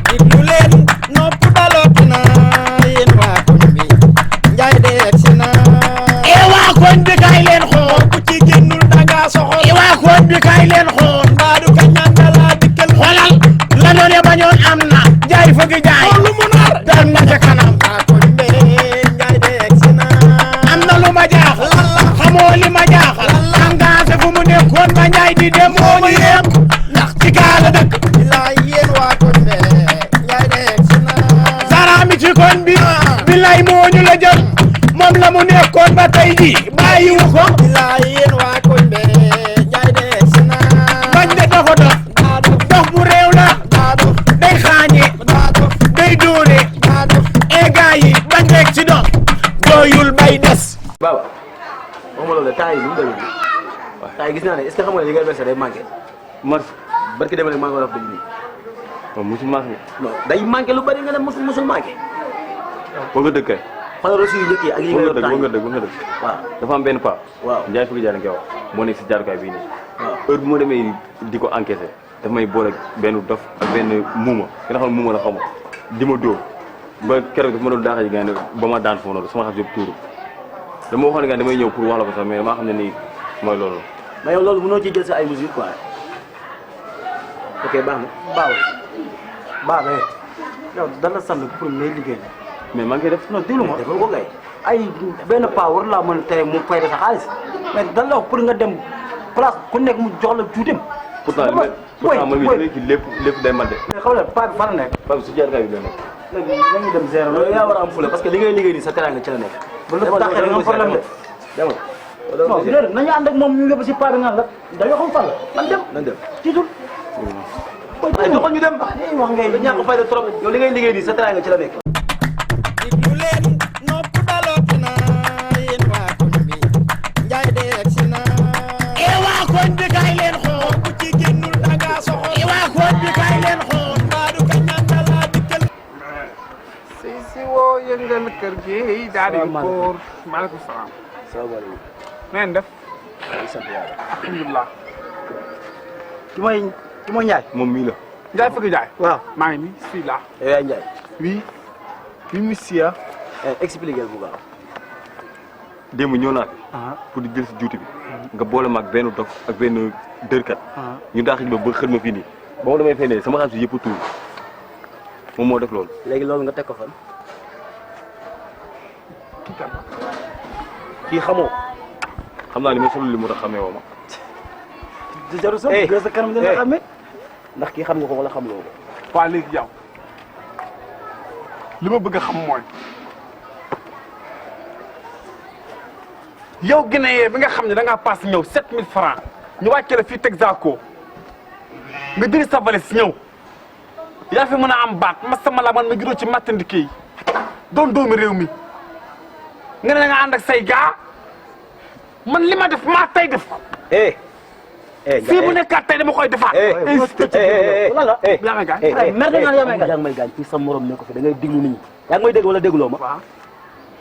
diglu leen nopp dalooti na yéen waa koñ bi Njaay de egsi na waa koñ bi kaay leen xool ku ci génnul danga soxor waa koñ bi kaay leen xool mbaadu ka ñandala dikkal xoolal la noone bañoon am na jaay fëgg jaay lu mu nar dem na ca kanam waa koñ bi Njaay de egsi na am na lu ma jaaxal xamoo li ma jaaxal engagé fu mu nekkoon ba Njaay di dem moo ñu yem ndax ci gaala dëkk bilaay yéen waa koñ bi Njaay de egsi na saraami ci koñ bi bilaay moo ñu la jël moom la mu nekkoon ba tey ji bàyyiwu ko bilaay yéen waa koñ bi Njaay de egsi na bañ de dafa dof dof bu réew la day xaañe day dóore gaa yi bañ rek ci dof doyul bay des Baba waxuma loolu temps yi lu mu demee nii waaw temps yi gis naa ne est-ce que xam nga ne li ngay versé day manqué mars barki demee rek maa ngi war a wax dëgg nii waaw musul manqué. non day manqué lu bari nga ne musul manqué boo nga dëkk kay. xoolal reçu yu njëkk yi ak yi nga yor temps boo nga yi dëkk waaw dafa am benn paa. waaw Njaay fukki jaar nga koy wax moo nekk si jaarukaay bii nii. waaw heure bu ma demee di ko encaissé daf may boole benn dof ak benn muuma ki nga xam ne muuma la xaw ma di ma dóor ba keroog daf ma doon daaxee gars yi ba ma daan foofu noonu sama xas yëpp tuuru dama waxoon ne gars damay ñëw pour wax la ko sax mais damaa xam ne nii mooy loolu. mais yow loolu mënoo ci jël sa ay mesures quoi ok baax na baax na yow dana sant pour ngay liggéey mais maa ngi koy def. non déglu ma defal ko kay ay benn paa war laa mën a tere mu fay sa xaalis mais dan la wax pour nga dem place ku nekk mu jox la tuutim. pourtant man mii léegi lépp day mat de. mais xam nga paa bi fan la nekk. paa bi si jaarukaay bi la nekk. léegi dañuy dem zéro loolu yaa war a am fula parce que li ngay liggéey nii sa teraanga ci la nekk bu la taxee da nga am problème de. demal non déedéet nañu ànd ak moom ñu yóbbu si paa bi nga la dañoo xam fan la man dem. nañ dem tiitul. ay doxal ñu dem dañuy wax ngay ñàkk fayda trop yow li ngay liggéey nii sa teraanga ci la nekk diglu leen nopp dalooti na yéen waa koñ bi Njaay de egsi na waa koñ bi kaay leen xool ku ci génnul danga soxor waa koñ bi kaay leen xool mbaadu ka ñandala dikkal si woo yëngal kër gi daal di koor maaleykum salaam salaamaaleykum neen def sant yàlla alhamdulilah ki mooy Njaay. moom mii la. Njaay fëgg jaay waaw maa ngi nii fii laa yow yaay Njaay oui oui monsieur expliquer bu baax démb ñëw naa fi. pour di jël si juuti bi. nga boole ma ak benn dof ak benn dërkat. ñu daaxil ma ba xër ma fii nii. ba ma damay fay ne sama xaalis yëpp a tuur moom moo def loolu. léegi loolu nga teg ko fan kii kan kii xamoo xam naa ni ma solo li mu tax xamee woo ma. di jarul sax gës sa kanam dina xamee. ndax kii xam nga ko wala xam loo ko waa léegi yow li ma bëgg a xam mooy yow Guinéen bi nga xam ne da ngaa paas ñëw 7000 francs ñu wàcce la fii Texaco nga jëli sa valise ñëw yaa fi mën a am baat masama la man ma gidoo ci mattandike yi doon doomi réew mi nga ne da nga ànd ak say gaa man li ma def maa tey def ko fii bu nekkaat tey dama koy defaat. lan la yaa may gaañ. mer da nga yaa may gaañ. yaa ngi may gaañ fii sa morom ne ko fi da ngay déglu nit ñi yaa ngi may dégg wala dégloo ma waaw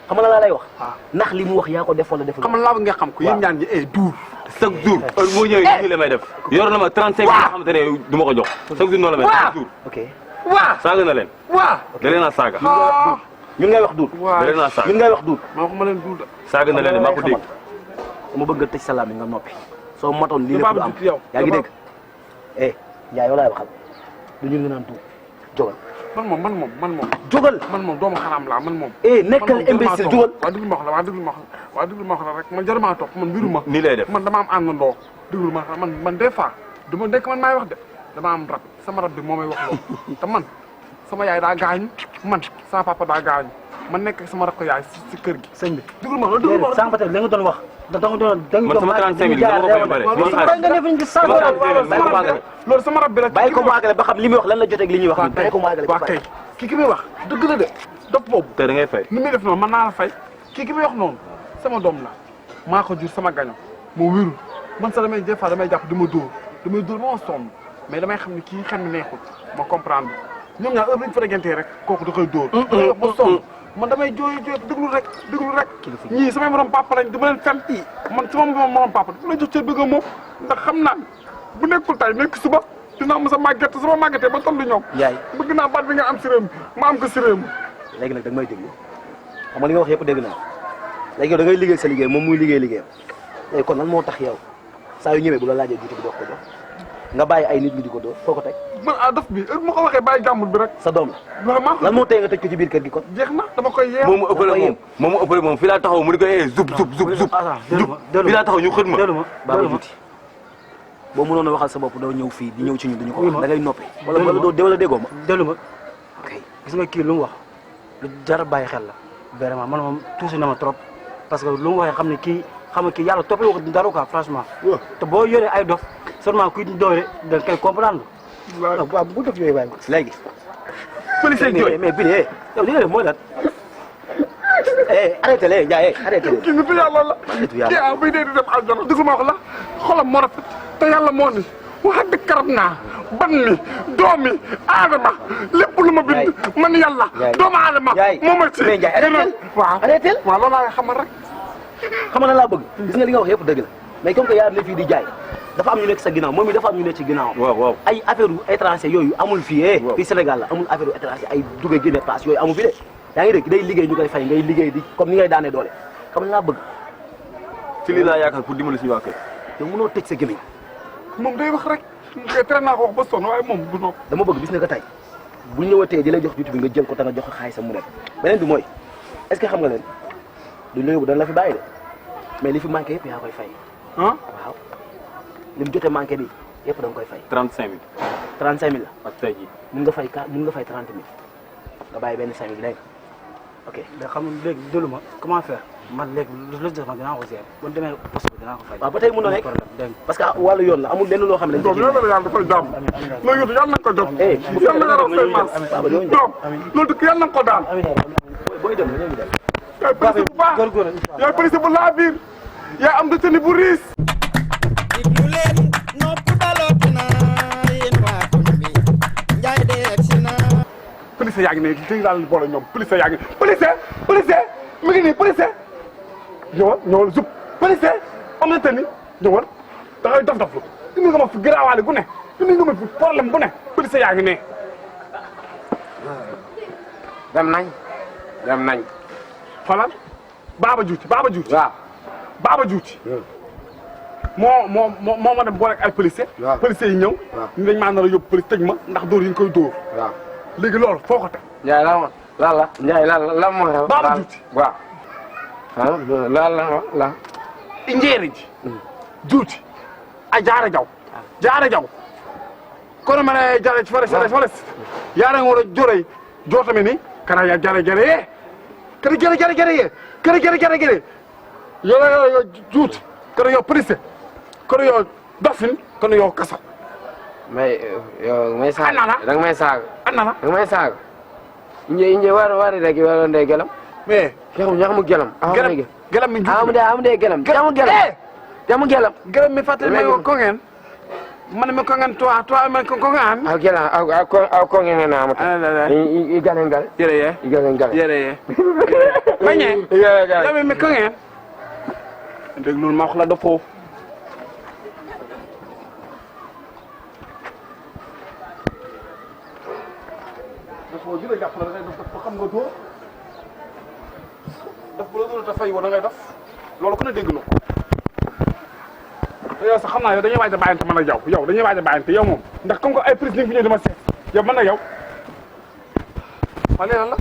xam nga la lay wax waaw ndax li mu wax yaa ko def wala deful xam nga laa nga xam ko yéen ñaan ñi duur chaque jour heure moo ñëwee nii la may def. yor na ma 35 nga xamante ne du ma ko jox. chaque jour noonu la may def chaque jour. ok waa saaga na leen. waa da leen a saaga. ñun ngay wax duut da leen a saaga. ñun ngay wax duut maa ko ma leen duur saaga na leen maa ko dégg. dama bëgg a tëj salaam yi nga noppi soo matoon lii lépp du am yow yaa ngi dégg Njaay yow laay waxal du ñu ngi naan duut jógal man moom jógal man moom doomu xaraam laa man moom nekkal imbécile jógal waa déglu ma wax la waa déglu ma wax la waa déglu ma wax la rek man jaruma topp man mbiru ma nii lay def. man dama am àndandoo déglu ma man des fois du ma nekk man maay wax de dama am rab sama rab bi moo may wax loolu te man sama yaay daa gaañu man sama papa daa gaañu man nekk ak sama rakk yaay si kër gi sëñ bi déglu ma loolu déglu ma sànq li nga doon wax da nga doon man sama 35 000 dama ko fay bare. loolu sama rab bi la bàyyi ko mu àggale ba xam li muy wax lan la jotee ak li ñuy wax nii bàyyi ko mu àggale waa kay ki muy wax dëgg la de dopp boobu te da ngay fay. ni muy def noonu mën naa la fay ki muy wax noonu sama doom la maa ko jur sama gaño moo wérul man sax damay des fois damay jàpp dama dóor ba ma sonn mais damay xam ne kii xel mi neexul ma comprendre ñoom ñaar heure bi ñu fa déggantee rek kooku da koy dóor ba sonn man damay jooy déglu rek ñii samay morom papa lañ dama leen fen man sama morom papa dama leen jox cër bëgg moom ndax xam naa bu nekkul tay nekk suba dinaa mos a màgget sama màggetee ba toll ñoom. Ndiaye bëgg naa baat bi nga am si réew mi ma am ko si réew mi. léegi nag da nga may déglu xam nga li nga wax yëpp dégg naa léegi yow da ngay liggéey sa liggéey moom muy liggéey liggéeyam léegi kon lan moo tax yow saa yu ñëwee bu la laajee juuti bi dox ko jox nga bàyyi ay nit ñi di ko dóor foo ko teg. man dof bi heure bu ma ko waxee bàyyi jàmbur bi rek. sa doom la vraiment lan moo tee nga tëj ko ci biir kër gi kon. jeex na dama koy yeew. moom mu ëppale moom fii laa taxaw mu di ko zub fii laa taxaw ñu xët ma. Baba Juuti boo mënoon a waxal sa bopp doo ñëw fii di ñëw ci ñun duñu ko wax da ngay noppi. wala déggoo ma. déglu ma ok gis nga kii lu mu wax lu jar a bàyyi xel la vraiment man moom tuuti na ma trop parce que lu mu waxee xam ne kii yàlla toppee wax dara quoi franchement. te boo yoree ay dof seulement kuy doore da nga koy comprendre. waaw bu def yooyu bàyyi ma léegi. policier jooy mais bii yow li nga def mooy lan. arrêté lee Ndiaye arrêté lee. kii nitu yàlla la. nitu yàlla kii buy dee di dem aljana déglu ma wax la xolam moo rafet te yàlla moo ni wax dëgg karab naa ban mi doom mi aadama lépp lu ma bind man yàlla doomu aadama moo ma ci. mais Ndiaye arrêté waaw arrêté waaw loolu laa xamal rek. xam nga laa bëgg gis nga li nga wax yëpp dëgg la mais comme que yaa ne fii di jaay dafa am ñu nekk sa ginnaaw moom mi dafa am ñu nekk ci ginnaaw. waaw ay affaire étranger yooyu amul fii fii Sénégal la amul affaire étranger ay duggee génne place yooyu amul fi de yaa ngi dégg day liggéey ñu koy fay ngay liggéey di comme ni ngay daanee doole xam nga laa bëgg. ci lii laa yaakaar pour dimbali suñu waa kër. yow mënoo tëj sa gémmiñ. moom day wax rek kay tere naa ko wax ba sonn waaye moom du nopp. dama bëgg bis ne ko tey bu ñëwatee di la jox juuti bi nga jël ko te nga jox ko xaalisam mu dem beneen bi mooy est-ce que xam nga leen duñ la yóbbu dañ la fi bàyyi de mais li fi manqué yëpp yaa koy fay. waaw li mu jotee manqué di yëpp da nga koy fay. 35000. 35000 la. ak tey jii. mun nga fay 30000 nga bàyyi benn 5000 dégg nga ok. mais xam nga léegi déglu ma comment faire man léegi lu des ma dinaa ko gérer bu ñu demee poste bi dinaa ko fay. waaw ba tey mun na nekk parce que wàllu yoon la amul lenn loo xam ne dañ doom yàlla yàlla dafay jàmm loolu yëpp yàlla na ko jot yàlla nga rafet maas doom loolu dëkk yàlla na ko daal booy dem ñoo ngi dem. yaay policier bu baax yaay policier bu laa biir yaay am détenu bu riis diglu leen nopp dalooti na yéen waa koñ bi Ndiaye de egsi na. policier yaa ngi ne dégg naa leen boole ñoom policier yaa ngi policier mi ngi nii policier ñëwal zub policier am na tani ñëwal da ngay dof lu indi nga ma fi garaawaale gu ne indi nga ma fi problème bu ne policier yaa ngi ne dem nañ xoolal Baba Juuti waaw Baba Juuti moo ma dem boole ak ay policier waaw policier yi ñëw ñu dañ maa nar a yóbbu police tëj ma ndax dóor yi ñu koy dóor waaw léegi loolu foo ko teg Ndiaye lan moo xew Baba Juuti waaw la injeeri ji Juuti a jaara jaw kono mane jare forest yaara ngoro jorey jotami ni kana ya jare ye kada jare yo Juuti kono yo police kono yo dofin kono yo kaso mais yow may saaga Annala. danga may saaga annana danga may saaga inje wari rek waronde gelam mais ñaxmu gelam gelam min Juuti amude gelam jamu gelam gelam mi fàttali ma ko ngeen man mi ko ngeen toi man ko ngeen aw gelam aw ko ngeen na amata i galen gal yere ye mañe yami mi ko ngeen dégg loolu ma wax la dafoo di la jàpp na da ngay def ba xam nga dóor daf bu la dóor te fay woon da ngay def loolu ku ne dégg na ko te yow sax xam naa yow dañuy waaj a bàyyante man ak yow dañuy waaj a bàyyante yow moom ndax comme que ay prise ni fi ñëw dama seet yow man na yow wala la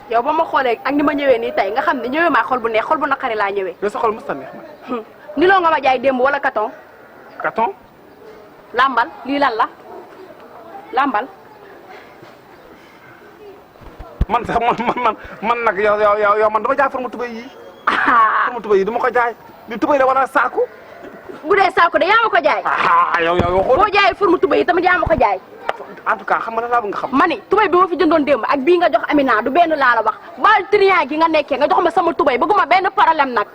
yow ba ma xoolee ak ni ma ñëwee nii tey nga xam ne ñëwee maa xol bu neex xol bu naqari laa ñëwee. yow sa xol mos a neex man ni loo nga ma jaay démb wala katon katon lambal lii lan la lambal. man sax man nag yow man dama jaay forme tubéy yi forme tubéy yi dama ko jaay li tubéy la wala saaku bu dee saako de yaa ma ko jaay. yow waxoo boo jaayee forme tubéy yi tamit yaa ma ko jaay. en tout cas xam nga laa bëgg nga xam. ma ni tubéy bi ma fi jëndoon démb ak bii nga jox Amina du benn laa la wax baal triant gi nga nekkee nga jox ma sama tubéy bëgguma benn problème nag.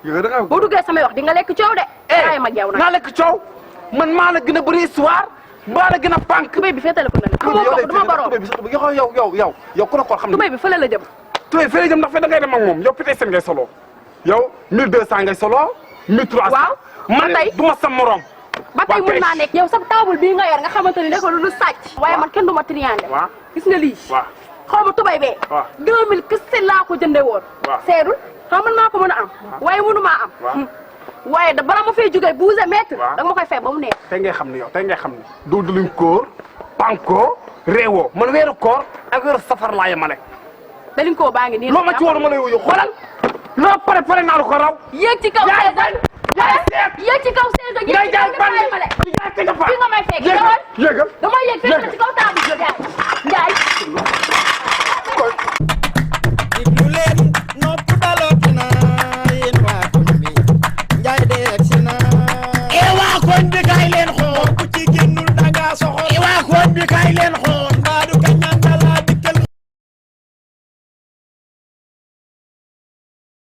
yow da nga boo duggee samay wax di nga lekk coow de. ay ma geew nag naa lekk coow man maa la gën a bëri histoire maa la gën a pànk. tubéy bi fee téléphone la xamoo ko duma borom tubéy bi sax yow ku la xool xam ne tubéy bi fële la jëm. tubéy fële jëm ndax fee da ngay dem ak moom yow pitay seen ngay solo yow 1200 ngay solo 1300. waaw man tey du ma sa morom ba tey mën naa nekk yow sa table bii nga yor nga xamante ni dafa lu sàcc waaye man kenn du ma triandé gis nga lii xaw ma tubay bee 2000 kese laa ko jënde woon seerul xam man naa ko mën a am waaye mënu maa am waaye da bala ma fay jógee 12 mètres da nga ma koy fay ba mu neex tey ngay xam ne yow tey ngay xam ne duuduluñ koor panko réewoo man weeru koor ak weeru safar laa yemale dalin koo baa ngi nii loo ma ci war ma lay wuyu xoolal loo pare naa la ko raw yéeg ci kaw yéeg ci kaw seeso yaay jaay ban fi nga may fekk